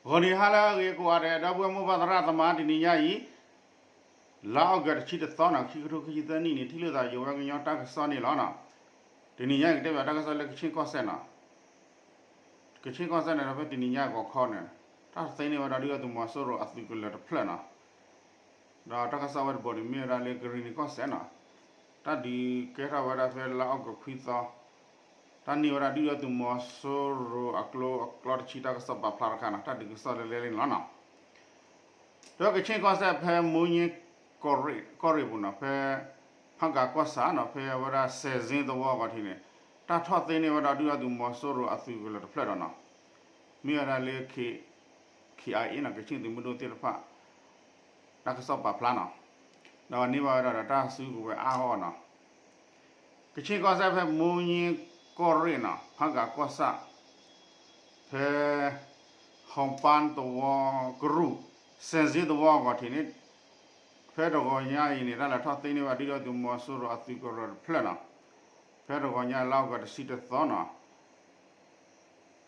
ဂီၤနံၤဟါလၢအဂ့ၤကိးဂၤဒဲး ဒီပုၢ်ဝဲၢ်မိၢ်ပၢ်သရၣ်သမါ တနံၤညါအံၤ လါအီကူးတဆံတသီနီၤ ခံကထိခံဆံသၢနံၣ်န့ၣ် ထံၣ်လိာ်သးယဝဲကညီတၢ်ကစီၣ်န့ၣ်လီၤနီၤ. တနံၤညါအံၤ ကတဲဘၣ်တၢ်ကစီၣ်လၢကခ့ၣ်ကီၢ်စဲၣ်နီၤ. ကခ့ၣ်ကီၢ်စဲၣ်န့ၣ်ဒီး ဖဲတနံၤညါဂီၤခီန့ၣ် တၢ်သ့န့ၢ်ဝဲဒၣ်ဒုၣ်ဒါသုးမီၤစိရိၤအသုးကလၢၤတဖျၢၣ်နီၤ. ဒီးတၢ်ကစီၣ်ဝဲတဘိန့ၣ် မ့ၢ်ဝဲဒၣ်လၢကရံၣ်နံၤကီၢ်စဲၣ်နီၤ. တၢ်ဒုးကဲထီၣ်ဝဲဒၣ်ဖဲလါအီကူးခွံသီ တၢ်န့ၢ်ဝဲဒၣ်ဒုၣ်ဒါသုးမီၤစိရိၤအကျိအကျီတဆံတၢ်ကစီၣ်ပာ်ဖျါတခါနီၤ တၢ်ဒုးကစီၣ်လၢလဲၤလံန့ၣ်လီၤနီၤ. ဒီးကခ့ၣ်ကီၢ်စဲၣ်ဖဲမိၢ်ည့ကီၢ်ရ့ၣ်ပူၤနီၤ ဖဲ ဖးဂၤကီၢ်ဆၣ်နီၤ ဖဲဝဲဒၣ်စဲးစ့သဝီအဂီၢ်ထံးန့ၣ် တၢ်ထီၣ်သ့န့ၢ်ဝဲဒၣ်ဒုၣ်ဒါသုးမီၤစိရိၤအသုးကလၢၤတဖျၢၣ်ဒီးနီၤ မ့ၢ်ဝဲဒၣ်လၢ K- KIA နီၤ ကခ့ၣ်သုးမုၢ်ဒိၣ်သ့ၣ်တဖၣ် တၢ်ကစီၣ်ပာ်ဖျါနီၤ. ဒီးန့ၢ်ဘၣ်ဝဲဒၣ်ဒီးတၢ်စုကဝဲၤအါဂီၢ်နီၤ. ကခ့ၣ်ကီၢ်စဲၣ်ဖဲမိၢ်ည့ကီၢ်ရ့ၣ်နီၤ ဖးဂၤကီၢ်ဆၣ် ဖဲ ဟီၣ်ပၢၣ်သဝီကရူၢ် စဲးစ့သဝီအဂီၢ်ထံးန့ၣ် ဖဲတဂီၤညါအံၤန့ၣ် တၢ်လဲၤထီၣ်သ့န့ၢ်ဝဲဒၣ်ဒုၣ်ဒါသုးမီၤစိရိၤအသုးကလၢၤတဖျၢၣ်နီၤ. ဖဲတဂီၤညါလါအီကူးတဆံတသီနီၤ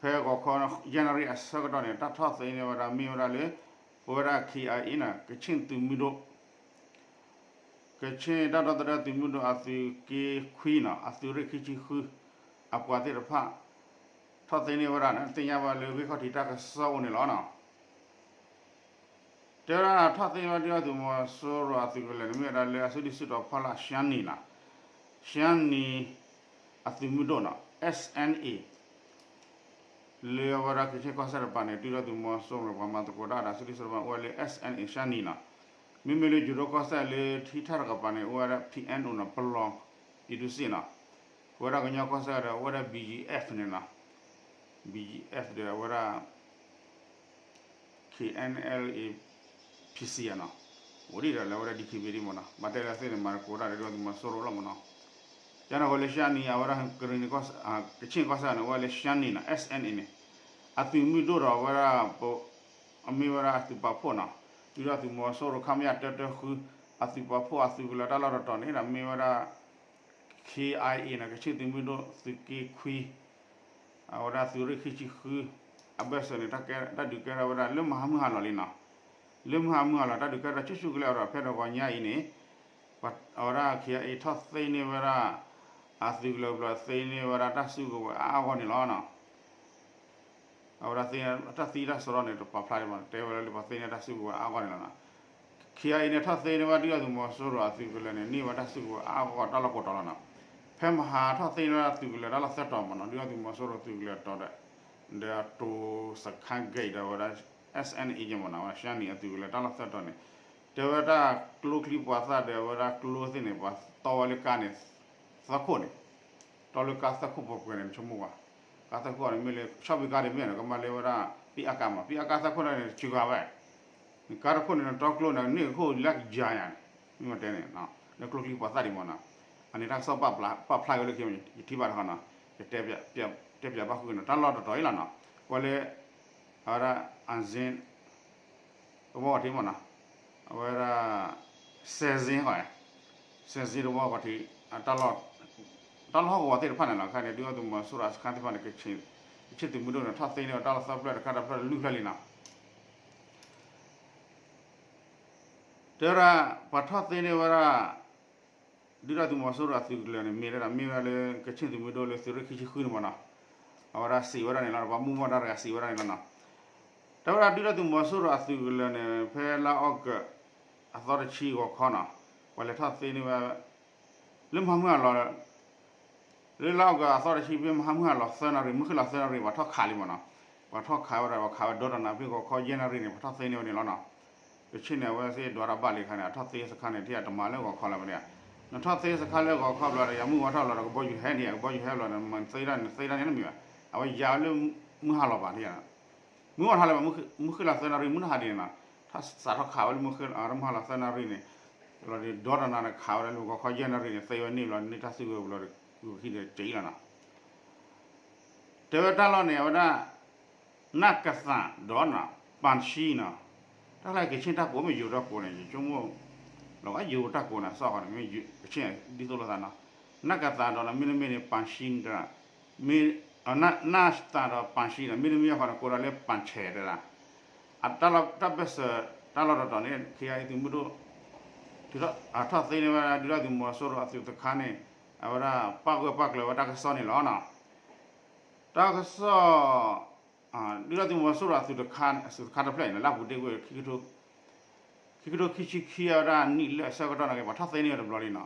ဖဲဂီၤခီ ယဲၢ်နၣ်ရံၣ်အဆၢကတီၢ်န့ၣ် တၢ်ထီၣ်သ့န့ၢ်ဝဲဒၣ်မ့ၢ်ဝဲဒၣ်လၢ ပဝဲဒၣ် KIA နီၤ ကခ့ၣ်သုးမုၢ်ဒိၣ် ကခ့ၣ်တၢ်ဒီသဒၢသုးမုၢ်ဒိၣ်အသုးက့ခွံနီၤ အသုးရ့ၣ်ခံဆံဃု အပှၤသ့ၣ်တဖၣ် ထီၣ်သ့န့ၢ်ဝဲဒၣ်န့ၣ် သ့ၣ်ညါဘၣ်လၢဂ့ၢ်ခီၣ်ထံးတၢ်ကစီၣ်အိၣ်န့ၣ်လီၤနီၤ. တဲဝဲဒၣ်ထီၣ်သ့န့ၢ်ဝဲဒၣ်ဒုၣ်ဒါသုးမီၤစိရိၤအသုးကလၢၤန့ၣ် မ့ၢ်ဝဲဒၣ်လၢအစုဒုၣ်စုတီၤဖီလာ် ရှမ်းနီၤ ရှမ်းနီ အသုးမုၢ်ဒိၣ်နီၤ SNA လၢအဝဲဒၣ်ကခ့ၣ်ကီၢ်စဲၣ်တပၤန့ၣ် ဒုၣ်ဒါသုးမီၤစိရိၤပှၤမၤသကိးတၢ်ဒီးစုဒုၣ်စုတီၤအိၣ်ဝဲလၢ SNA ရှမ်းနီၤနီၤ. မ့မ့ၢ်လၢယိၤဒိၣ်ကီၢ်စဲၣ်လၢထံထၣ်တကပၤန့ၣ် အိၣ်ဝဲဒၣ် PNO နီၤ ပလီၢ် ပြည်သူ့စစ် နီၤ. ပဝဲဒၣ်ကညီကီၢ်စဲၣ်ဒီးအိၣ်ဝဲဒၣ် BGF န့ၣ်နီၤ BGF ဒီးအဝဲဒၣ် KNLA PC နီၤ. အိၣ်ဒံးဒီးလၢအဝဲဒၣ် DKBA ဒံးမ့ၢ်နီၤ ဘၣ်တဲလၢသ့ၣ်န့ၣ် မၤသကိးတၢ်ဒီးဒုၣ်ဒါသုးမီၤစိရိၤလီၤမ့ၢ်နီၤ. ကန့ၣ်အဃိလၢရှမ်းနီၤ အဝဲဒၣ်ကရံၣ်နံၤ ကခ့ၣ်ကီၢ်စဲၣ်န့ၣ် အိၣ်ဝဲလၢရှမ်းနီၤ SNA န့ၣ် အသုးမုၢ်ဒိၣ်ဒီးအဝဲဒၣ် အမ့ၢ်ဝဲဒၣ်အသုးပာ်ဖှိၣ်နီၤ ဒုၣ်ဒါသုးမီၤစိရိၤ ခမရ တၢတၢဃု အသုးပာ်ဖှိၣ်အသုးကလၢၤတၢ်လီၢ်တတီၤန့ၣ်ဒီးမ့ၢ်ဝဲဒၣ် KIA နီၤ ကခ့ၣ်သုးမုၢ်ဒိၣ်သုးက့ခွံ အဝဲဒၣ်သုးရ့ၣ်ခံဆံဃု အဘၢၣ်စၢၤန့ၣ် တၢ်ဒုးကဲထီၣ်ဝဲဒၣ်လၢမဟါမုၢ်ဟါလီၤလံနီၤ. လၢမဟါမုၢ်ဟါလီၤ တၢ်ဒုးကဲထီၣ်ဆူၣ်ဆူၣ်ကလဲာ်ဒီး ဖဲတဂီၤညါအံၤန့ၣ် အဝဲဒၣ် KIA ထီၣ်သ့န့ၢ်ဝဲဒၣ် အသုးကလၢၤဘျီသ့န့ၢ်ဝဲဒၣ်တၢ်စုကဝဲၤအါအါဂီၢ်န့ၣ်လီၤနီၤ. အဝဲဒၣ်တၢ်သံတၢ်စရီန့ၣ် တပာ်ဖျါဒံးဘၣ် တဲဝဲလၢပှၤသ့န့ၢ်တၢ်စုကဝဲၤအါအါဂီၢ်န့ၣ်လီၤနီၤ. KIA န့ၣ် ထီၣ်သ့န့ၢ်ဝဲဒုၣ်ဒါသုးမီၤစိရိၤအသုးကလၢၤန့ၣ် န့ၢ်ဝဲတၢ်စုကဝဲၤအါအါဂီၢ်ဂီၢ်တၢ်လီၢ်ကိးတီၤလီၤနီၤ. ဖဲမဟါထီၣ်သ့န့ၢ်ဝဲဒၣ်သုးကလၢၤတၢ်လီၢ်သၢတီၤမ့ၢ်နီၤ ဒုၣ်ဒါသုးမီၤစိရိၤသုးကလၢၤတီၤဒီး ဒီးတိၤစခါဂ့ၤဒီးဝဲဒၣ် SNA မ့ၢ်နီၤ ဝဲဒၣ်ရှမ်းနီၤအသုးကလၢၤတၢ်လီၢ်သၢတီၤန့ၣ် တဲဝဲဒၣ်ကျိချံမျိာ်သၣ်ဒီးဝဲဒၣ်ကျိသ့ၣ်န့ၣ် ပှၤတီဝဲလၢကါန့ၣ် သၢခိၣ်န့ၣ် တီလၢကါသၢခိၣ်ပှဲၤပှဲၤန့ၣ် ဆိကမိၣ်ကွၢ် ကါသၢခိၣ်န့ၣ်မ့ၢ်လၢ ဆီၣ်ဘံၣ်ကါဒ်မ့ၢ်န့ၣ် ကမၤလၢဝဲဒၣ် ပံအါကါမး ပံအါကါသၢခိၣ်န့ၣ် စှၤဂၤဝဲ ကါတခိၣ်န့ၣ် တီကျိန့ၣ် န့ၢ်ခိၣ်လၢကယၤယၤန့ၣ် မ့ၢ်ဝဲတဲန့ၣ် လၢကျိချံမျိာ်သၣ်ဒံးမ့ၢ်နီၤ အန့ၣ်တၢ်ကစီၣ်ပာ်ဖျါဝဲလၢခံ ယထံၣ်ဘၣ်တခီနီၤ ယတဲပၠးဘၣ်ဃုာ်နီၤ တၢ်လီၢ်တတီၤအံၤလီၤနီၤ ကွၢ်လၢ အဝဲဒၣ် အစ့ သဝီထံမ့ၢ်နီၤ အဝဲဒၣ် စဲးစ့ စဲးစ့သဝီဂီၤထံး တၢ်လီၢ်ဟီၣ်ကဝီၤသ့ၣ်တဖၣ်န့ၣ်လီၤ ခဲအံၤန့ၣ် ဒုၣ်ဒါသုးမီၤစိရိၤအစခါသ့ၣ်တဖၣ်န့ၣ် ကခ့ၣ်သုးမုၢ်ဒိၣ်န့ၣ် ထီၣ်သ့န့ၢ်ဝဲတၢ်လီၢ်သၢဖျၢၣ်တခါတဖျၢၣ်လွံၢ်ဖျၢၣ်လံနီၤ တဲဝဲဒၣ် ပှၤထီၣ်သ့န့ၢ်ဝဲဒၣ် ဒုၣ်ဒါသုးမီၤစိရိၤအသုးကလၢၤန့ၣ် မ့ၢ်ဝဲဒၣ် မ့ၢ်ဝဲဒၣ်လၢ ကခ့ၣ်သုးမုၢ်ဒိၣ်လၢသုးရ့ၣ်ခံဆံဃုန့ၣ်မ့ၢ်နီၤ အဝဲဒၣ်စံးဝဲဒၣ်န့ၣ်လီၤ ပှၤမူမီၢ်တၢ်တဂၤစံးဝဲဒၣ်န့ၣ်လီၤနီၤ တဲဝဲဒၣ်ဒုၣ်ဒါသုးမီၤစိရိၤအသုးကလၢၤန့ၣ် ဖဲလါအီကူး အသီတဆံဂီၤခီနီၤ ပှၤလဲၤထီၣ်သ့န့ၢ်ဝဲ လၢမဟါမုၢ်ဟါလီၤ လၢလါအီကူးအသီတဆံဖဲမဟါမုၢ်ဟါလီၤသၢနၣ်ရံၣ် မုၢ်ဃ့ၢ်လီၤသၢနၣ်ရံၣ် ပှၤထီၣ်ခးလံမ့ၢ်နီၤ ပှၤထီၣ်ခးဝဲဒၣ် ပှၤခးဝဲဒီတနၤဖဲဂီၤခီယဲၢ်နၣ်ရံၣ်န့ၣ် ပှၤထီၣ်သ့န့ၢ်ဝဲန့ၣ်လီၤနီၤ ကဆ့ၣ်န့ၣ် အဝဲသ့ၣ်ဒွးတၢ်ဘၣ်လံအခါန့ၣ် အထီၣ်သ့စခါန့ၣ် ထံၣ်အတမၤလၢဂီၤခီလၢၤဘၣ်န့ၣ် နထီၣ်သ့စခါလၢဂီၤခီဘျီဒီး ယမုၢ်ဝါထီၣ်လီၤဒီးကဘီယူၤဟဲန့ၣ် ကဘီယူၤဟဲဘျီန့ၣ် မၤသ့ဒၣ်န့ၣ် သ့ဒၣ်န့ၣ်တမံၤဘၣ် အဝဲယၤလၢမုၢ်ဟါလီၤဘၣ်န့ၣ် မုၢ်ဝါထီၣ်လၢၤဘၣ် မုၢ်ဃ့ၢ်လီၤသၢနၣ်ရံၣ် မုၢ်နဟါဒ်န့ၣ်နီၤ ထီၣ်စးထီၣ်ခးဝဲလၢမုၢ်ဃ့ၢ်လီၤသၢနၣ်ရံၣ်န့ၣ် လီၤဒီးဒီတနၤန့ၣ်ခးဝဲဒၣ်လၢဂီၤခီယဲၢ်နၣ်ရံၣ်န့ၣ် သ့ဝဲန့ၢ်ဘျီန့ၣ် တၢ်စုကဝဲၤဘျီဒီး ဂုာ်ခံဒီးက့ၤလီၤနီၤ တဲဝဲတၢ်လီၢ်န့ၣ် အဝဲဒၣ် နၢ်ကသၣ်ဒီးနီၤ ပၣ်ရှံနီၤ တၢ်လၢကဆ့ၣ်တၢ်ကိးမ့ၢ်ယိၤတၢ်ကိးန့ၣ် ယဆိကမိၣ် လီၤဂာ်ယိၤတၢ်ကိးန့ၣ် အစီၣ်ဃီန့ၣ် မ့ၢ်ကဆ့ၣ်ဒ်သိးလိာ်သးနီၤ နၢ်ကသၣ်ဒီးနီၤ မ့တမ့ၢ်န့ၣ် ပၣ်ရှံတၢ် နၢ်သၣ်ဒီးပၣ်ရှံဒီး မ့တမ့ၢ်အဃိန့ၣ် ကိးဒီးလၢပၣ်ဆဲးတၢ် တၢ်လီၢ်တၢ်ဘၢၣ်စၢၤ တၢ်လီၢ်တတီၤန့ၣ် ခ့အံသုးမုၢ်ဒိၣ် ထီၣ်သ့န့ၢ်ဝဲဒုၣ်ဒါသုးမီၤစိရိၤအသုးတခါန့ၣ် အဝဲဒၣ်ပာ်ဂၢၢ်ပာ်ကျၢၤဝဲတၢ်ကစီၣ်န့ၣ်လီၤ. တၢ်ကစီၣ် ဒုၣ်ဒါသုးမီၤစိရိၤအသုးတခါ အသုးတခါတဖျၢၣ်န့ၣ် လၢပူၤတ့ၢ်ကွံာ် ခံကထိခံဆံခံအဝဲဒၣ်နံၣ်လၢအဆၢကတီၢ်နာ်က့ ပှၤထီၣ်သ့န့ၢ်ဝဲတဘျီလံနီၤ.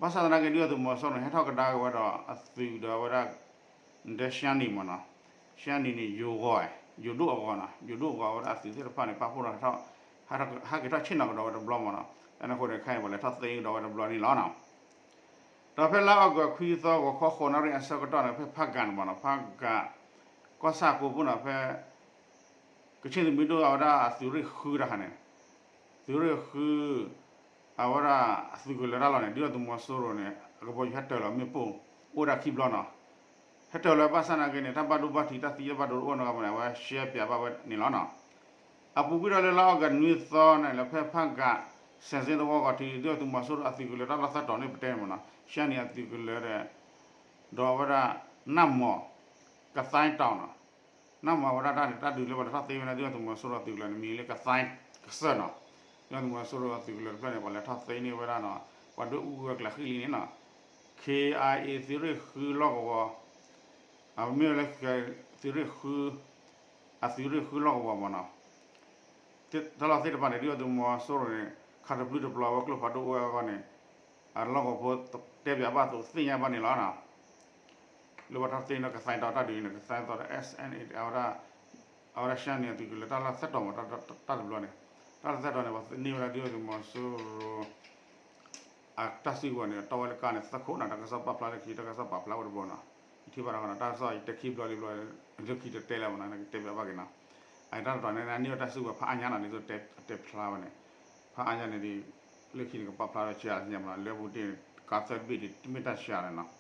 ဘၣ်ဆၣ်သနာ်က့ ဒုၣ်ဒါသုးမီၤစိရိၤန့ၣ် ဟဲထီၣ်ကဒါက့ၤဝဲဒီးအသုးဒီးအဝဲဒၣ် ဒဲရှါနံၤမ့ၢ်နီၤ, ရှါနံၤန့ၣ် ယိၤဂီၤ, ယိၤဒိၣ်အဂီၤနီၤ, ယိၤဒိၣ်အဂီၤအဝဲဒၣ်အသုးသ့ၣ်တဖၣ်န့ၣ် ပာ်ဖှိၣ်ထီၣ် ဟဲက့ၤထီၣ်ဆ့ၣ်နီၤကဒီးဝဲတဘျီမ့ၢ်နီၤ. တၢ်န့ၣ်အဃိန့ၣ် ခဲအံၤပှၤလဲၤထီၣ်သ့ကဒီးဝဲတဘျီန့ၣ်လီၤနီၤ. ဒီးဖဲလါအီကူးခွံသီ ဂီၤခီဃိးနၣ်ရံၣ်အဆၢကတီၢ်န့ၣ် ဖဲဖးကၣ်န့ၣ်မ့ၢ်နီၤ, ဖးကၣ် ကီၢ်ဆၣ်ကိးပူၤနီၤ, ဖဲ ကချ့ၣ်သုးမုၢ်ဒိၣ်အဝဲဒၣ်အသုးရ့ၣ်ဃုတခါန့ၣ်, သုးရ့ၣ်ဃု အဝဲဒၣ်အသုးကလၢၤတၢ်လီၢ်န့ၣ် ဒုၣ်ဒါသုးမီၤစိရိၤန့ၣ် အကဘီယူၤဟဲတၢၤလီၤမ့ၣ်ပိၢ် အိၣ်ဝဲဒၣ်ခံဘျီနီၤ. ဟဲတၢၤလီၤဘၣ်ဆၣ်နာ်က့န့ၣ် တၢ်ဘၣ်ဒိဘၣ်ထံးတၢ်သံတၢ်ဘၣ်ဒိတအိၣ်နီတဂၤဘၣ်န့ၣ် အဝဲရှဲပၠးဘၣ်ဝဲန့ၣ်လီၤနီၤ. အပူၤကွံာ်ဒီးလၢလါအီကူးနွံသီန့ၣ် လၢဖဲဖးကၣ် စဲးစ့သဝီဂီၤထံး ဒုၣ်ဒါသုးမီၤစိရိၤအသုးကလၢၤတၢ်လီၢ်သၢတီၤန့ၣ်ပတဲမ့ၢ်နီၤ, ရှါနံၤအသုးကလၢၤဒီး ဒီးအဝဲဒၣ် နၢ်မီၢ် ကသဲတီၤနီၤ. နၢ်မီၢ်အဝဲဒၣ်တၢ်န့ၣ် တၢ်ဒုးလၢပှၤလဲၤထီၣ်သ့ဝဲဒၣ် ဒုၣ်ဒါသုးမီၤစိရိၤအသုးကလၢၤန့ၣ် မံၤလၢကသဲကစၢၢ်နီၤ. ဒုၣ်ဒါသုးမီၤစိရိၤအသုးကလၢၤတဖျၢၣ်န့ၣ် ပှၤလဲၤထီၣ်သ့န့ၢ်ဝဲဒၣ်နီၤ, ပှၤဒွဲၣ်အူဝဲကျးဃံလံန့ၣ်နီၤ. ခ့အံအ့ သုးရ့ၣ်ဃုလီၢ်ကဝီၤ အမ့ၢ်ဝဲလၢ သုးရ့ၣ်ဃု အသုးရ့ၣ်ဃုလီၢ်ကဝီၤမ့ၢ်နီၤ, တၢ်လီၢ်သ့ၣ်တဖၣ်န့ၣ် ဒုၣ်ဒါသုးမီၤစိရိၤန့ၣ် ခးတပျုၢ်တပျီၤဝဲကျိဖးဒိၣ်အိၣ်ဝဲအဂီၢ်န့ၣ် အလီၢ်ကဝီၤဖိတဲပၠးဘၣ်အသိးသ့ၣ်ညါဘၣ်န့ၣ်လီၤ. လၢပှၤထီၣ်သ့န့ၢ်ကသဲတီၤတၢ်ဒုးန့ၣ် ကသဲတီၤဒီး SNA အဝဲဒၣ် အဝဲဒၣ်ရှါနံၤအသုးကလၢၤတၢ်လီၢ်သၢတီၤမ့ၢ်တၢ်တဘျီန့ၣ်, တၢ်လီၢ်သၢတီၤန့ၣ် ပှၤသ့န့ၢ်ဝဲဒၣ်ဒုၣ်ဒါသုးမီၤစိရိၤ အတၢ်စုကဝဲၤန့ၣ် တီဝဲလၢကါန့ၣ်သၢခိၣ်နီၤ, တၢ်ကစီၣ်ပာ်ဖျါလၢခံ တၢ်ကစီၣ်ပာ်ဖျါဝဲတဘျီနီၤ, ယထံၣ်ဘၣ်တခီနီၤ, တၢ်ကစီၣ်ယတဲခံဘျီလံဘျီ လၢခံတတဲလၢၤမ့ၢ်နီၤ နကတဲပၠးဘၣ်က့ၤနီၤ, အတၢ်တတီၤန့ၣ် နန့ၢ်ဝဲတၢ်စုကဝဲၤဖးအါညါနီၤ ဒ်သိးတဲဖျါဝဲန့ၣ်, ဖးအါညါန့ၣ်ဒ် လၢခံန့ၣ် ကပာ်ဖျါဝဲဆံးအါညါမ့ၢ်နီၤ, လၢပူၤတ့ၢ်န့ၣ် ကါသၢတဘ့ၣ်ဒ်တမ့ၢ်တၢ်ဆံးအါန့ၣ်နီၤ.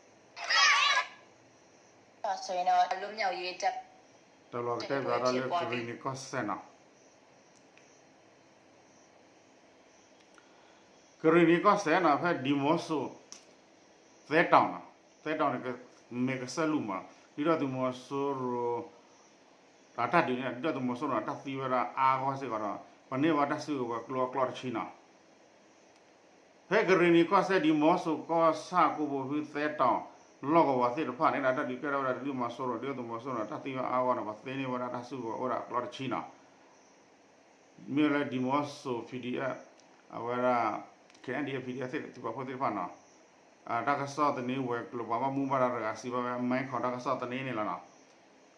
တဘျီကတဲပၠးဒီးလၢကရံၣ်နံၤကီၢ်စဲၣ်နီၤ. ကရံၣ်နံၤကီၢ်စဲၣ်နီၤ ဖဲဒံမီစိ သဲတီၤနီၤ, သဲတီၤန့ၣ် မဲာ်ကစၢၢ်လူၢ်မး ဒုၣ်ဒါသုးမီၤစိရိၤ အတၢ်ဒုးန့ၣ် ဒုၣ်ဒါသုးမီၤစိရိၤန့ၣ် တၢ်သံဝဲဒၣ်အါဂီၢ်စ့ၢ်ကီးဒီး ပန့ၢ်ဘၣ်တၢ်စုကဝဲၤကျိအကျီတဆံနီၤ. ဖဲကရံၣ်နံၤကီၢ်စဲၣ်ဒံမီစိ ကီၢ်ဆၣ်ကိးဘိဖုသဲတီၤ လီၢ်ကဝီၤသ့ၣ်တဖၣ်န့ၣ်ဒီး တၢ်ဒုးကဲထီၣ်ဝဲဒၣ်ဒုၣ်ဒါသုးမီၤစိရိၤ ဒုၣ်ဒါသုးမီၤစိရိၤန့ၣ် တၢ်သံဝဲအါဂီၢ်န့ၣ် ပှၤသ့န့ၢ်ဝဲဒၣ်တၢ်စုကဝဲၤအိၣ်ဒၣ်အကျီတဆံနီၤ. မ့ၢ်လၢဒံမီစိ PDF အဝဲဒၣ် KNDF PDF သ့ၣ်သုးပာ်ဖှိၣ်သ့ၣ်တဖၣ်နီၤ, တၢ်ကစီၣ်သန့ဝဲၤကျိၤ ပှၤဘၣ်မူဘၣ်ဒါတဂၤစံးဘၣ်ဝဲ မဲခိၣ် တၢ်ကစီၣ်သန့န့ၣ်လီၤနီၤ.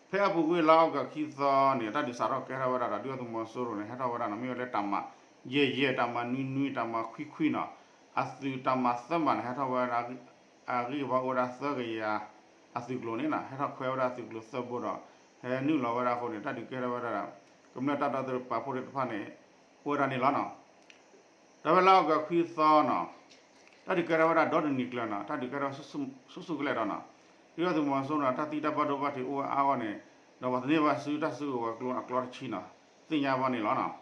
ဖဲအပူၤကွံာ်လါအီကူးခံသီန့ၣ် တၢ်ဒုးစးထီၣ်ကဲထီၣ်ဝဲဒၣ်ဒီး ဒုၣ်ဒါသုးမီၤစိရိၤန့ၣ် ဟဲထီၣ်ဝဲဒၣ်နီၤ မ့ၢ်ဝဲလၢတၢ်မၤယဲၢ်ယဲၢ် တၢ်မၤနွံနွံ တၢ်မၤခွံခွံနီၤ, အသုးတၢ်မၤသၢမၤန့ၣ် ဟဲထီၣ်ဝဲဒၣ် အဂံၢ်ဘါအိၣ်ဝဲဒၣ်သၢကယၤ အသုးကျိၤန့ၣ်နီၤ ဟဲထီၣ်ခွဲဝဲဒၣ်အသုးကျိၤသၢဘိဒီး ဟဲနုာ်လီၤဝဲဒၣ်အဃိန့ၣ် တၢ်ဒုးကဲထီၣ်ဝဲဒၣ်ဒီး ကမျၢၢ်တၢ်ဒီသဒၢပာ်ဖှိၣ်သ့ၣ်တဖၣ်န့ၣ် အိၣ်ဝဲဒၣ်န့ၣ်လီၤနီၤ. ဒီးဖဲလါအီကူးခွံသီနီၤ တၢ်ဒုးကဲထီၣ်ဝဲဒၣ်ဒီတနံၤကျၢၤနီၤ တၢ်ဒုးကဲထီၣ်ဆူၣ်ဆူၣ်ကလဲာ်ဒီးနီၤ ဒုၣ်ဒါသုးမီၤစိရိၤန့ၣ် တၢ်သံတၢ်ဘၣ်ဒိဘၣ်ထံးအိၣ်ဝဲအါဂီၢ်န့ၣ် ဒီးပှၤသန့ၢ်ဘၣ်ဆူတၢ်စုကဝဲၤကျိအကျီတဆံနီၤ သ့ၣ်ညါဘၣ်န့ၣ်လီၤနီၤ.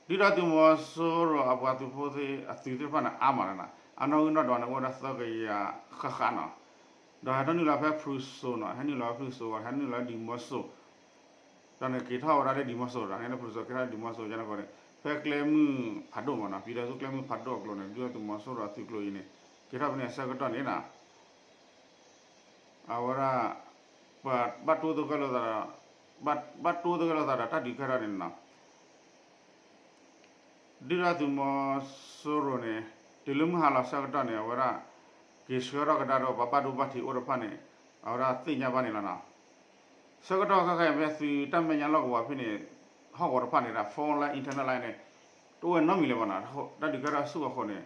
ဒုၣ်ဒါသုးမီၤစိရိၤအပှၤသုးဖိသ့ၣ်အသုးသ့ၣ်တဖၣ်န့ၣ် အါမးလီၤနီၤ အနီၣ်ဂံၢ်နီၣ်ဒွးန့ၣ် အိၣ်ဝဲဒၣ်သၢကယၤဃၣ်ဃၣ်နီၤ ဒီးဟဲထီၣ်နုာ်လီၤဖဲဖရူစိၤနီၤ ဟဲနုာ်လီၤဖဲဖရူစိၤ ဟဲနုာ်လီၤဒံမီစိၤ ဒီးန့ၣ်က့ၤထီၣ်ဝဲဒၣ်လၢဒံမီစိၤဒီးန့ၣ် ဖရူစိၤက့ၤထီၣ်ဒံမီစိၤ ကန့ၣ်အဃိန့ၣ် ဖဲကျဲမုၢ်ဖးဒိၣ်မးနီၤ ပံၤဒီးဆူကျဲမုၢ်ဖးဒိၣ်အကျိၤန့ၣ် ဒုၣ်ဒါသုးမီၤစိရိၤအသုးကျိၤအံၤန့ၣ် က့ၤထီၣ်ဖဲန့ၣ်အဆၢကတီၢ်န့ၣ်နီၤ အဝဲဒၣ် ပှၤဘၣ်တိသဂၢၢ်လိာ်သးဒီး ဘၣ်တိသဂၢၢ်လိာ်သးဒီးတၢ်ဒုးကဲထီၣ်န့ၣ်နီၤ ဒုၣ်ဒါသုးမီၤစိရိၤန့ၣ် တုၤလၢမုၢ်ဟါလီၤဆၢကတီၢ်န့ၣ် အဝဲဒၣ် က့ၤဆှၢထီၣ်ကဒါဒီးပှၤဘၣ်ဒိဘၣ်ထံးအိၣ်တဖၣ်န့ၣ် အဝဲဒၣ်သ့ၣ်ညါဘၣ်န့ၣ်လီၤနီၤ. ဆၢကတီၢ်ခဲခါအံၤ မ့ၢ်သုးတၢ်မဲာ်ညါလီၢ်ကဝီၤဖဲန့ၣ် ဟီၣ်ကဝီၤတဖၣ်န့ၣ်ဒီး phone line internet line န့ၣ် တအိၣ်ဝဲနီတမံၤလၢၤဘၣ်နီၤ. တၢ်ဒုးကဲထီၣ်ဆူၣ်အဃိန့ၣ်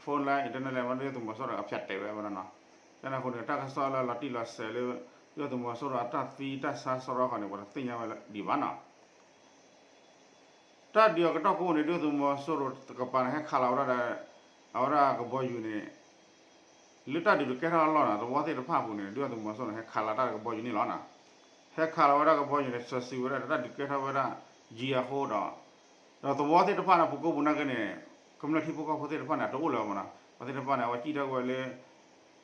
phone line internet line မ့ၢ်ဒုၣ်ဒါသုးမီၤစိရိၤအဖၠးတဲာ်ဝဲဝဲဒၣ်နီၤ. ကန့ၣ်အဃိန့ၣ် တၢ်ကစီၣ်လၢလီၤတံၢ်လီၤဆဲးလၢ ဒုၣ်ဒါသုးမီၤစိရိၤအတၢ်သံတၢ်ဆါစရီဃီန့ၣ် ပှၤတသ့ၣ်ညါဝဲဒံးဘၣ်နီၤ. တၢ်ဒုးအကတီၢ်ကိးန့ၣ် ဒုၣ်ဒါသုးမီၤစိရိၤတကပၤန့ၣ် ဟဲခးလီၤဝဲဒၣ်ဒီး အဝဲဒၣ်ကဘီယူၤန့ၣ် လၢတၢ်ဒုးတကဲထီၣ်အလီၢ်န့ၣ် သဝီသ့ၣ်တဖၣ်အပူၤန့ၣ် ဒုၣ်ဒါသုးမီၤစိရိၤန့ၣ် ဟဲခးလီၤတၢ်ကဘီယူၤန့ၣ်လီၤနီၤ. ဟဲခးလီၤဝဲဒၣ်ကဘီယူၤန့ၣ် စၢၤစံးဝဲဒၣ်ဒီးတၢ်ဒုးကဲထီၣ်ဝဲဒၣ်ယံာ်အဃိဒီး ဒီးသဝီသ့ၣ်တဖၣ်န့ၣ် ပူၤကိးပူၤနာ်က့န့ၣ် ကမျၢၢ်ထံဖိကီၢ်ဖိသ့ၣ်တဖၣ်န့ၣ် အတအိၣ်လၢၤဘၣ်မနီၤ. ပှၤသ့ၣ်တဖၣ်န့ၣ် အဝဲစံၣ်ထီၣ်ဝဲလၢ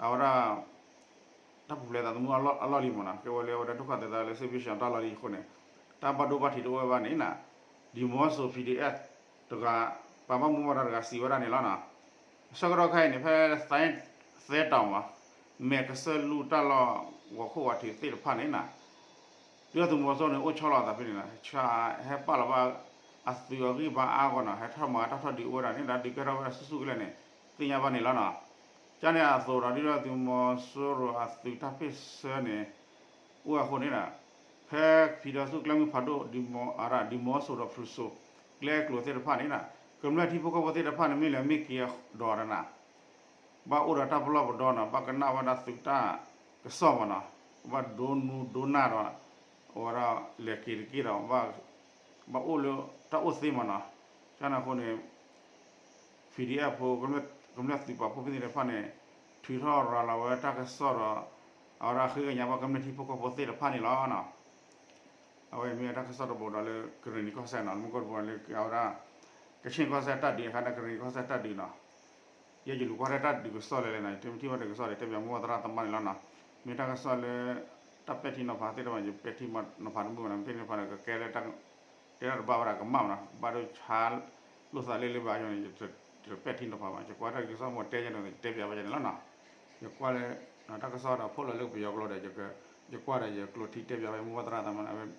အဝဲဒၣ် တၢ်ပူၤဖျဲးသးသမူအလီၢ်လံမ့ၢ်နီၤ, ကဲဝဲလၢအဝဲဒၣ်ဒုက္ခသည်သးလၢ စစ်ဘေးရှောင် တၢ်လီၢ်လံအဃိန့ၣ်, တၢ်ဘၣ်ဒိဘၣ်ထံးတအိၣ်ဝဲဘၣ်န့ၣ်နီၤ, ဒီး ဒီးမီၤစိၤ ပီၣ်ဒံၣ်အဲၣ် တဂၤ ပှၤဘၣ်မူဘၣ်ဒါတဂၤစံးဝဲဒၣ်န့ၣ်လီၤနီၤ. ဆၢကတီၢ်ခဲအံၤန့ၣ် ဖဲသဲတီၤမး မဲာ်ကစၢၢ်လူၢ်တၢ်လီၢ်ဂီၤခိၣ်ဂီၤထံးသ့ၣ်တဖၣ်န့ၣ်နီၤ ဒုၣ်ဒါသုးမီၤစိရိၤန့ၣ် အိၣ်ဆီလီၤအသးဖဲန့ၣ်နီၤ, ဟဲပာ်လီၤဘၣ်အသုးအဂံၢ်ဘါအါအါဂီၢ်နီၤ, ဟဲထီၣ်မၤတၢ်ထီၣ်ဒုးအိၣ်ဝဲဒၣ်န့ၣ်ဒီး ဒုးကဲထီၣ်ဝဲဒၣ်ဆူၣ်ဆူၣ်ကလဲာ်န့ၣ် သ့ၣ်ညါဘၣ်န့ၣ်လီၤနီၤ. ကန့ၣ်အသိးဒီး ဒုၣ်ဒါသုးမီၤစိရိၤအသုးတၢ်ဖ့ၣ်ဆၢန့ၣ် အိၣ်အဃိန့ၣ်ဒီး ဖဲဖံဒီးဆူၣ်ကျဲမုၢ်ဖးဒိၣ် ဒ်မီၤစိၤဒီးဖရူစိၤ ကျဲကျိၤသ့ၣ်တဖၣ်န့ၣ်နီၤ, ကမျၢၢ်ထံဖိကီၢ်ဖိသ့ၣ်တဖၣ်န့ၣ် မ့ၢ်လဲၤမ့ၢ်က့ၤဒီးတနၤ ဘၣ်အိၣ်ဒီးတၢ်ပလီၢ်ပဒီနီၤ, ဘၣ်ကနၣ်ဝဲဒၣ်သုးတၢ်ကစီၣ်မ့ၢ်နီၤ, ဘၣ်ဒိနူဒိနၢ်ဒီး အဝဲဒၣ်လဲၤက့ၤတက့ၢ်ဒီး ဘၣ်အိၣ်လၢတၢ်အိၣ်သ့မ့ၢ်နီၤ. ကန့ၣ်အဃိန့ၣ် ပီၣ်ဒံၣ်အဲၣ်ဖိ ကမျၢၢ်သုးပာ်ဖှိၣ်ဖိသ့ၣ်တဖၣ်န့ၣ် ထုးထီၣ်ရၤလီၤဝဲတၢ်ကစီၣ်ဒီး အဝဲဒၣ်ဃ့ကညးဘၣ်ကမျၢၢ်ထံဖိကီၢ်ဖိသ့ၣ်တဖၣ်န့ၣ်လီၤနီၤ. အဝဲမ့ၢ်တၢ်ကစီၣ်တဘိဒီးလၢကရ့ၣ်နံၤကီၢ်စဲၣ်နီၤ, မ့ၢ်ကီၢ်တဘိလၢအဝဲဒၣ် ကခ့ၣ်ကီၢ်စဲၣ်တၢ်ဒုးအခါန့ၣ် ကရ့ၣ်နံၤကီၢ်စဲၣ်တၢ်ဒုးနီၤ. ယဲယလူၤကွၢ်ထဲတၢ်ဒုးကစီၣ်လဲၣ်လဲၣ်နီၤ, ယတမ့ၢ်ထံၣ်ဘၣ်တၢ်ကစီၣ်ဒီး တဲပၠးမိၢ်သရၣ်သမါန့ၣ်လီၤနီၤ. မ့ၢ်တၢ်ကစီၣ်လၢ တၢ်ပဲာ်ထံနီၤဖးသ့ၣ်တဖၣ် ယပဲာ်ထံနီၤဖးတမုာ်ဘၣ်နီၤ, မ့ၢ်ဖဲန့ၣ်တဖၣ်န့ၣ် ကကဲလၢ တဲတၢ်တဘၣ်ဝဲဒၣ်ကမၣ်မ့ၢ်နီၤ, ဘၣ်ဒိဆါလိာ်သးလၢလၢဘၣ်အဃိန့ၣ် ယတပဲာ်ထံနီၤဖးဘၣ်, ယကွၢ်တၢ်ဒုးကစီၣ်မိၢ်တဲယဲန့ၣ် ယတဲပၠးဘၣ်ယဲန့ၣ်လီၤနီၤ. ယကွၢ်လၢ တၢ်ကစီၣ်ဒီးဖီၣ်လီၤလၢပယီၤကျိာ်ဒီး ယကွၢ်ဒီးယကျိးထံတဲပၠးဝဲမိၢ်သရၣ်သမါန့ၣ်,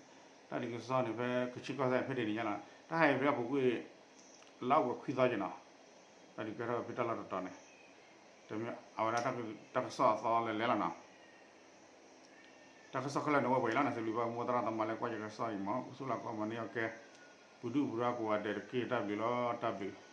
တၢ်ဒုးကစီၣ်န့ၣ် ဖဲကခ့ၣ်ကီၢ်စဲၣ်ဖဲဒၣ်န့ၣ်ညါလီၤ, တၢ်ဟဲအံၤဖဲအပူၤကွံာ် လါအီကူးခွံသီက့ၤနီၤ, တၢ်ဒုးကဲထီၣ်ဖဲတၢ်လီၢ်တတီၤန့ၣ်, တမ့ၢ်အဝဲဒၣ်တၢ်ကစီၣ်အသီလဲၤလဲၤလီၤနီၤ. တၢ်ကစီၣ်ခဲလၢာ်န့ၣ် အိၣ်ဝဲပှဲၤအံၤလီၤနီၤ, စံးဘျုးဘၣ်မိၢ်သရၣ်သမါလၢကွၢ်ယကစီၣ်အံၤမ့ၢ် ဆူၣ်လၢကီၢ်မၤန့ၢ်အီၤကဲ, ပူၤဒုၣ်ပူၤဒါကိးဂၤဒဲးတက့ၢ်, တၢ်ဘျုးလီၤ, တၢ်ဘျုး.